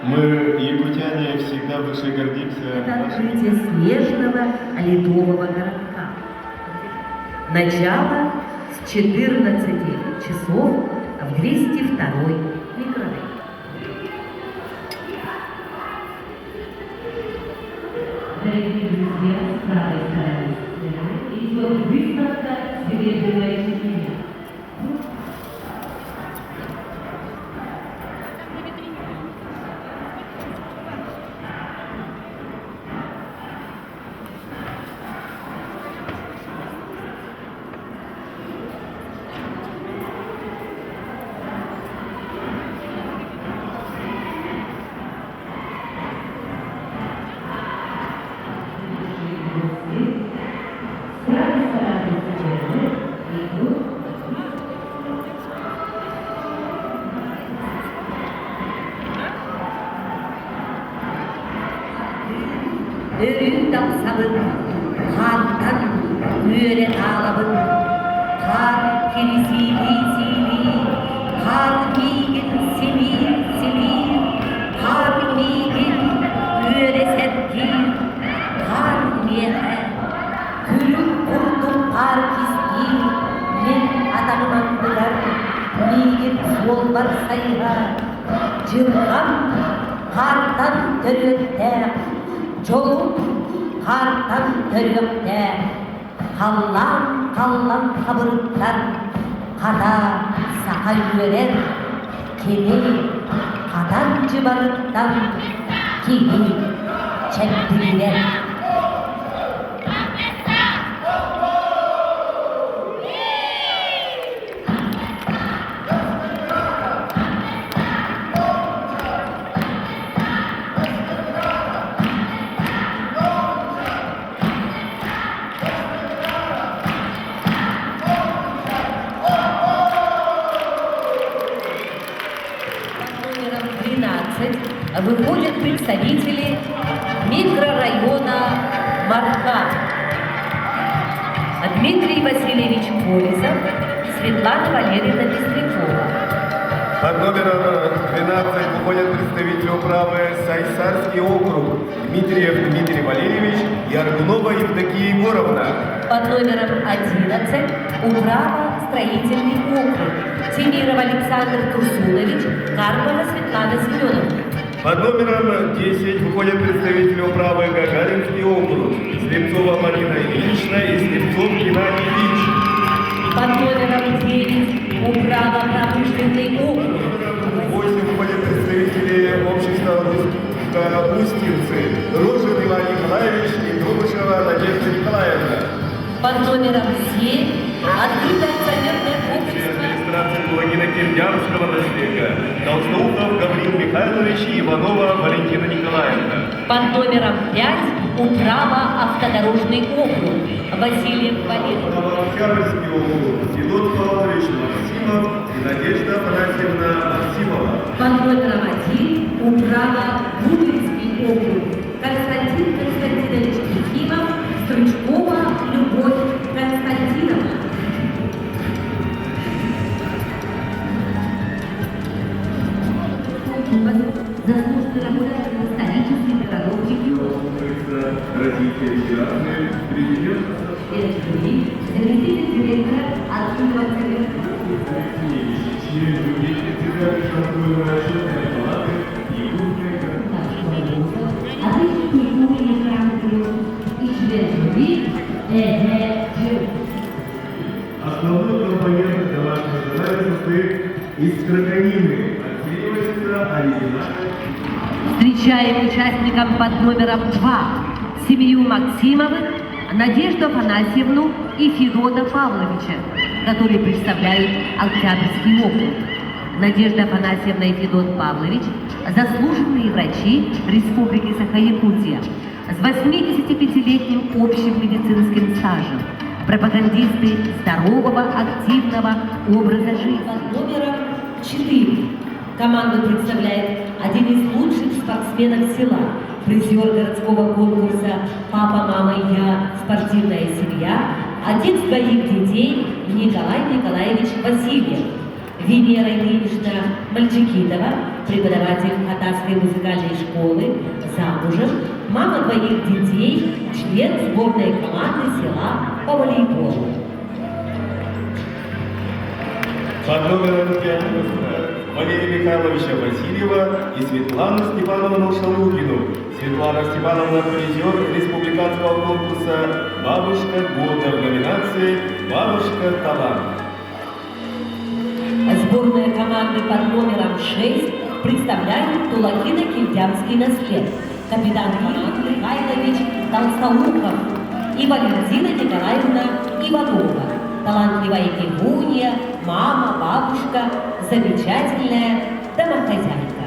Мы, якутяне, всегда в душе гордимся. Это открытие снежного ледового городка. Начало с 14 часов в 202 микрорайон. Дорогие друзья, с правой стороны сцены идет выставка «Серебряная земля». Өрүү тахсабын, хаантан үөрэ таалабын, хаан кирисиилии-сиилии, хаан миигин симиир-симиир, хаан миигин үөрэ сэргиир, хаан миэхэ күлүк курдук хаар кистиир, мин атаҕым анныгар миигин суолбар сайыһа, дьылҕам хаартан төрүөттээх, дьолум хаартан төрүөхтээх, халлаан халлан хабырыттан хата саха үөрэр, кини хатан дьыбарыттан киһи чэбдигирэр. Номером 12 выходят представители микрорайона Марха. Дмитрий Васильевич Колесов, Светлана Валерьевна Пестрякова. Под номером 12 выходят представители управы Сайсарский округ Дмитриев Дмитрий Валерьевич и Аргунова Евдокия Егоровна. Под номером 11 управа строительный округ Тимиров Александр Турсунович, Карпова Светлана Семеновна. Под номером 10 выходят представители управы Гагаринский округ Слепцова Марина Ильинична и Слепцов Геннадий Ильич. Под номером 9 управа промышленный округ. 8 выходят представители общества «Русскоустинцы» Рожин Иван Николаевич и Дробышева Надежда Николаевна. Под номером 7 открытое акционерное общество Администрации Кулагина-Кирдянского наслега Толстоухов Гаврил Михайлович и Иванова Валентина Николаевна. Под номером 5 управа автодорожный округ Васильев Валерий. Новооктябрьский округ Федот Павлович Максимов и Надежда Афанасьевна Максимова. Под номером 1 управа Губинский округ Константин Константинович Ефимов, Стручкова Любовь Константиновна. Заслуженный работник исторических городов региона. Развитие Федерации, президент Заместитель директора открытого акционерного член жюри, председатель контрольно-отчетной палаты Якутской Отличник культуры иностранных и член жюри ЭГЖ. Основной компонент домашнего задания состоит из строканины. Оценивается оригинальность. Встречаем участников под номером 2 семью Максимовых, Надежду Афанасьевну и Федота Павловича, которые представляют Октябрьский округ. Надежда Афанасьевна и Федот Павлович – заслуженные врачи Республики Саха-Якутия с 85-летним общим медицинским стажем, пропагандисты здорового, активного образа жизни. Под номером 4. Команду представляет один из лучших спортсменов села, призер городского конкурса «Папа, мама и я. Спортивная семья», отец двоих детей Николай Николаевич Васильев. Венера Ильинична Мальчикитова, преподаватель Хатасской музыкальной школы, замужем, мама двоих детей, член сборной команды села по волейболу. Под номером 5 Валерия Михайловича Васильева и Светлану Степановну Шалугину. Светлана Степановна – призер республиканского конкурса «Бабушка года» в номинации «Бабушка талант». Сборная команды под номером 6 представляет Тулакино-Кильдямский наслед. Капитан команды Михайлович Толстоухов и Валентина Николаевна Иванова. Талантливая певунья, мама, бабушка, замечательная домохозяйка.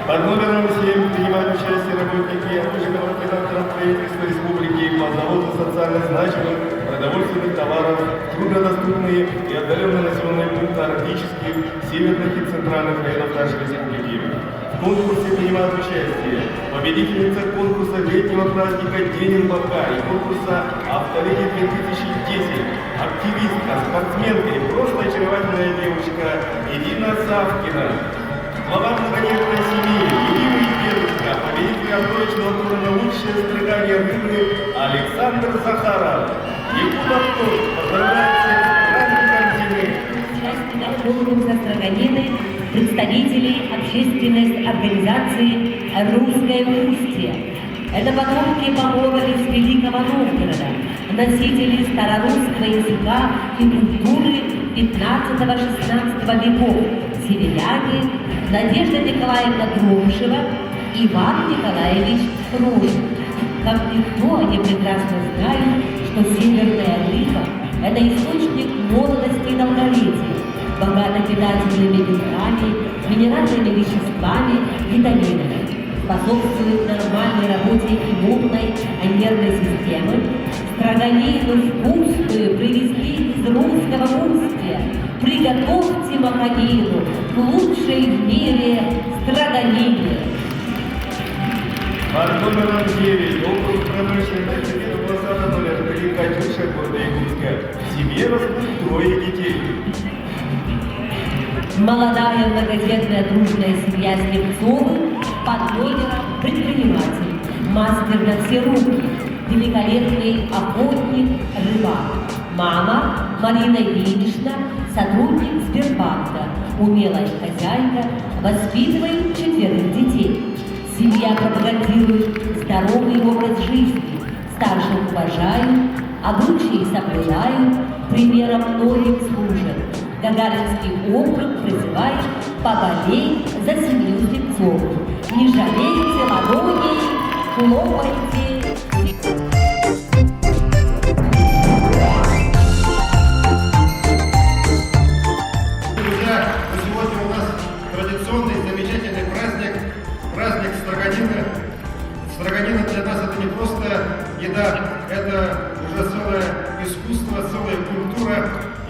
Под номером 7 принимают участие работники организаторов правительства республики по завозу социально значимых продовольственных товаров в труднодоступные и отдаленные населенные пункты арктических, северных и центральных районов нашей республики. В конкурсе принимают участие победительница конкурса летнего праздника День рыбака и конкурса «Автоледи 2010», активистка, спортсменка и просто очаровательная девушка Ирина Савкина. Глава многодетной семьи, любимый дедушка, победитель отборочного тура на лучшее строгание рыбы Александр Захаров. Якутавтодор поздравляет всех с праздником зимы. Участников конкурса строганины, представителей общественной организации «Русское устье». Это потомки поморов из Великого Новгорода, носители старорусского языка и культуры 15-16 веков, северяне Надежда Николаевна Дробышева, Иван Николаевич Рожин. Как никто они прекрасно знают, что северная рыба – это источник молодости и долголетия, богата питательными белками, минеральными веществами, витаминами, способствует нормальной работе иммунной и нервной системы. Строганину вкусную привезли из русского устья. Приготовьте маханину к лучшей в мире строганине. Под номером 9 округ промышленности детского сада номер 3 Катюша города Якутска. В семье растут трое детей. Молодая многодетная дружная семья Слепцовых под номером предприниматель, мастер на все руки, великолепный охотник, рыбак. Мама Марина Ильинична, сотрудник Сбербанка, умелая хозяйка, воспитывает четверых детей. Семья пропагандирует здоровый образ жизни, старших уважают, обычаи соблюдают, примером многим служат. Гагаринский округ призывает поболеть за семью Слепцовых. Не жалейте ладоней, хлопайте. Друзья, сегодня у нас традиционный замечательный праздник, праздник строганины. Строганина для нас это не просто еда, это уже целое искусство, целая культура.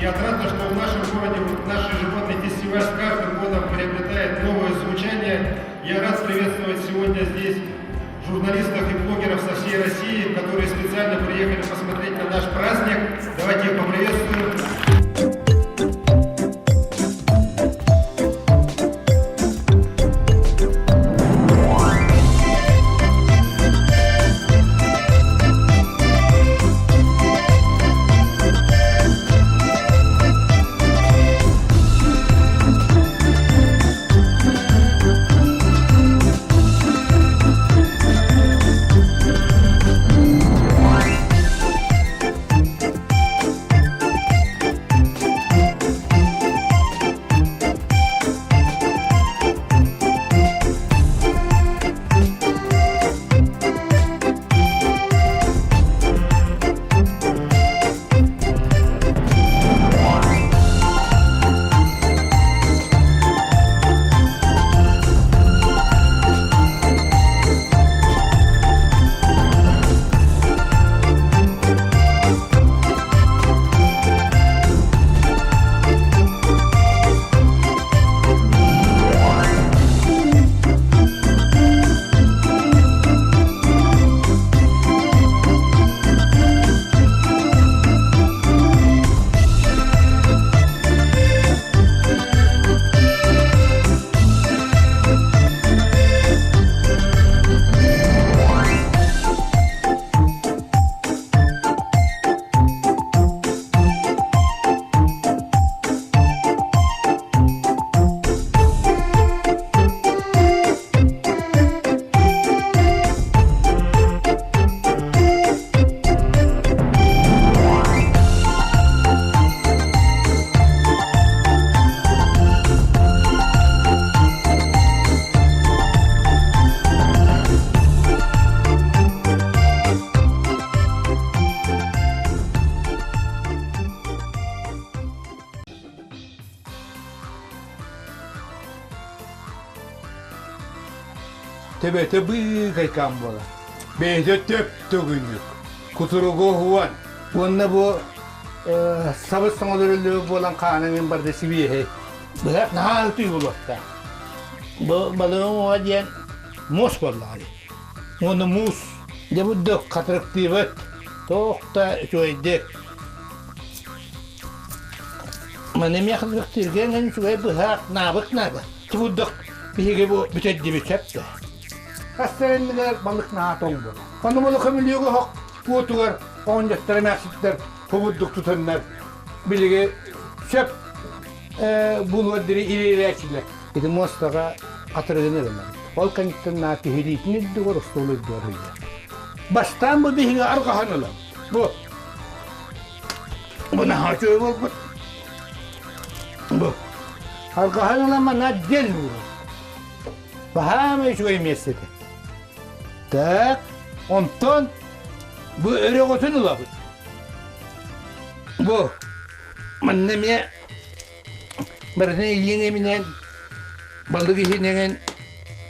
И отрадно, что в нашем городе вот наш ежегодный фестиваль с каждым годом приобретает новое звучание. Я рад приветствовать сегодня здесь журналистов и блогеров со всей России, которые специально приехали посмотреть на наш праздник. Давайте их поприветствуем. Төбөтө быыкайкаан буолар. Бэйэтэ төп-төгүннүк. Кутуругу уһуан. Уонна бу сабыс саҥалар буолан хаанын барда сибиэһэй. Быһах наһаа ытыы буолуохтаах. Бу балыгын уҥуоҕа диэн муос буоллаҕа дии. Уонна муус дьэ бурдук хатырыктыыбыт. Туох да үчүгэйдик. Маны эмиэ хатырыктыырга эҥин үчүгэй быһах наабык наада. Бурдук биһиги бу бүтэрдибит сөп да. Хастар иннигэр балык наһаа тоҥ буолар. Ону була көмүлүөк оһох уотугар оҕонньоттор эмээхситтэр кубурдук тутаннар билиги сөп булуор дири илиилээчилэр. Ити муостаҕа хатырыгын ылынар. Ол кэнниттэн наа киһилиитин үрдүгэр остуол үрдүгэр ыйар. Бастаан бу биһиги арҕаһан ылан. Бу. Бу наһаа үчүгэй буолбут. Бу. Арҕаһан ылан манна отдельно уурар. Баһаамай үчүгэй миэстэтэ. Так, онтон бу өрөҕөтүн ылабыт. Бу манна эмиэ барытын илииҥ эминэн балык иһинэн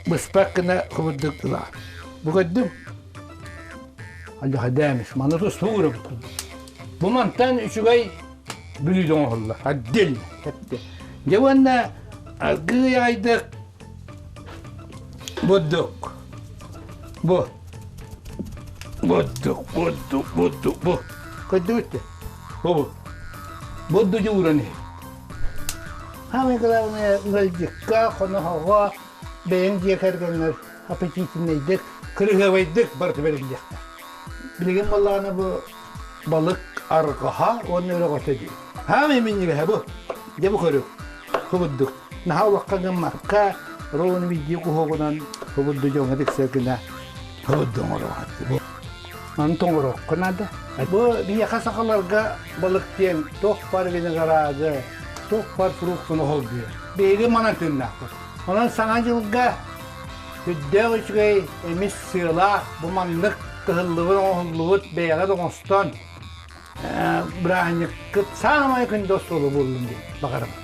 быспак гына курдук ыла. Бу көрдүм. Аллаха маны туспа уурабыт. Бу мантан үчүгэй бүлүүдэ оҥоһуллар. Отдельно. Дьэ уонна аргыый аҕайдык Бурдук. Бу. Бурдук, бурдук, бурдук, бу. Көрдүгүт Бу бу. Бурдугу ууран иһин. Самое главное, ыалдьыкка, хоноһоҕо, бэйэҥ дьиэ кэргэҥҥэр аппетитнэйдик, кырыһыабайдык барыта бэриллиэхтээх. Билигин буоллаҕына бу балык арҕаһа уонна өрөҕөтө дии. Хаамай минньигэһэ бу. Дьэ бу көрүҥ. Кубурдук. Наһаа улахха гыммакка, ровно видео куһуогунан кубурду дьоҥҥо тиксэр гына кубурду оҥоруохха. Маны тоҥоруохха наада. Бу биһиэхэ сахаларга балык диэн туох бар винограды, туох бар фруктаны холбуйар. Биһиги манан тыыннаахпыт. Онон Саҥа дьылга сүрдээх үчүгэй эмис сыалаах бу маннык кыһыллыбыт оҥоһуллубут бэйэҕит оҥостон бырааһынньыккыт саамай күндү остуолу буоллун диэн баҕарабын.